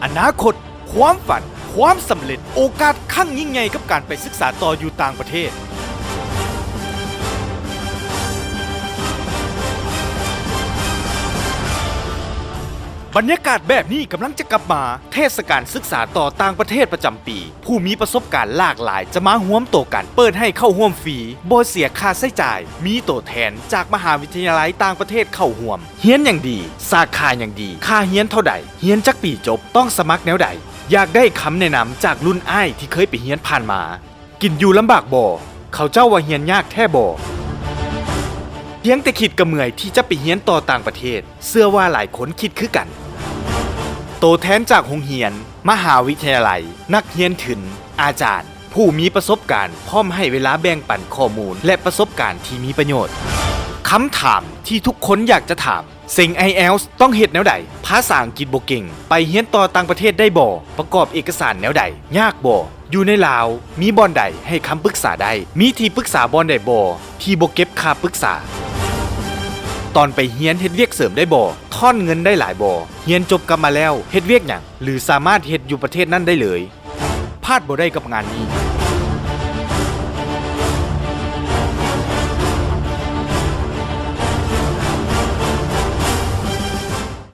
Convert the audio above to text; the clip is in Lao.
ອະນາຄົດ, ຄວາມຝັນ, ຄວາມສຳເລັດ, ໂອກາດຄັ້ງຍິ່ງໃຫຍ່ກັບການໄປສຶກສາຕໍ່ຢູ່ຕ່າງປະເທດ. ບັນຍາກາດແບບນີ້ກຳລັງຈະກັບມາ, ເທດສະການສຶກສາຕໍ່ຕ່າງປະເທດປະຈຳປີ. ຜູ້ມີປະສົບການຫຼາກຫຼາຍຈະມາຮວມໂຕກັນ, ເປີດໃຫ້ເຂົ້າຮ່ວມຟຣີ, ບໍ່ເສຍຄ່າໃຊ້ຈ່າຍ, ມີໂຕແທນຈາກມະຫາວິທະຍາໄລຕ່າງປະເທດເຂົ້າຮ່ວມ. ຮຽນຫຍັງດີ? ສາຂາຫຍັງດີ? ຄ່າຮຽນເທົ່າໃດ? ຮຽນຈັກປີຈົບ? ຕ້ອງສະໝັກແນວໃດ? ຢາກໄດ້ຄຳແນະນຳຈາກລຸ້ນອ້າຍທີ່ເຄີຍໄປຮຽນຜ່ານມາ. ກິນຢູ່ລຳບາກບໍ່? ເຂົາເຈົ້າວ່າຮຽນຍາກແທ້ບໍ່? ພຽງແຕ່ຄິດກະເມື່ອຍທີ່ຈະໄປຮຽນຕໍ່ຕ່າງປະເທດ, ເຊື່ອວ່າຫຼາຍຄົນຄິດຄືກັນ. ໂຕແທນຈາກໂຮງຮຽນ, ມະຫາວິທະຍາໄລ, ນັກຮຽນທຶນ, ອາຈານ, ຜູ້ມີປະສົບການ ພ້ອມໃຫ້ເວລາແບ່ງປັນຂໍ້ມູນ ແລະ ປະສົບການທີ່ມີປະໂຫຍດ. ຄຳຖາມທີ່ທຸກຄົນຢາກຈະຖາມ, ເສັງໄອແອລສ໌ຕ້ອງເຮັດແນວໃດ? ພາສາອັງກິດບໍ່ເກັ່ງ, ໄປຮຽນຕໍ່ຕ່າງປະເທດໄດ້ບໍ່? ປະກອບເອກະສານແນວໃດ? ຍາກບໍ່? ຢູ່ໃນລາວ ມີບ່ອນໃດໃຫ້ຄຳປຶກສາໄດ້? ມີທີ່ປຶກສາບ່ອນໃດບໍ່ ທີ່ບໍ່ເກັບຄ່າປຶກສາ? ຕອນໄປຮຽນເຮັດວຽກເສີມໄດ້ບໍ່? ທ້ອນເງິນໄດ້ຫຼາຍບໍ່? ຮຽນຈົບກັບມາແລ້ວເຮັດວຽກຫຍັງ ຫຼື ສາມາດເຮັດຢູ່ປະເທດນັ້ນໄດ້ເລີຍ? ພາດບໍ່ໄດ້ກັບງານນີ້.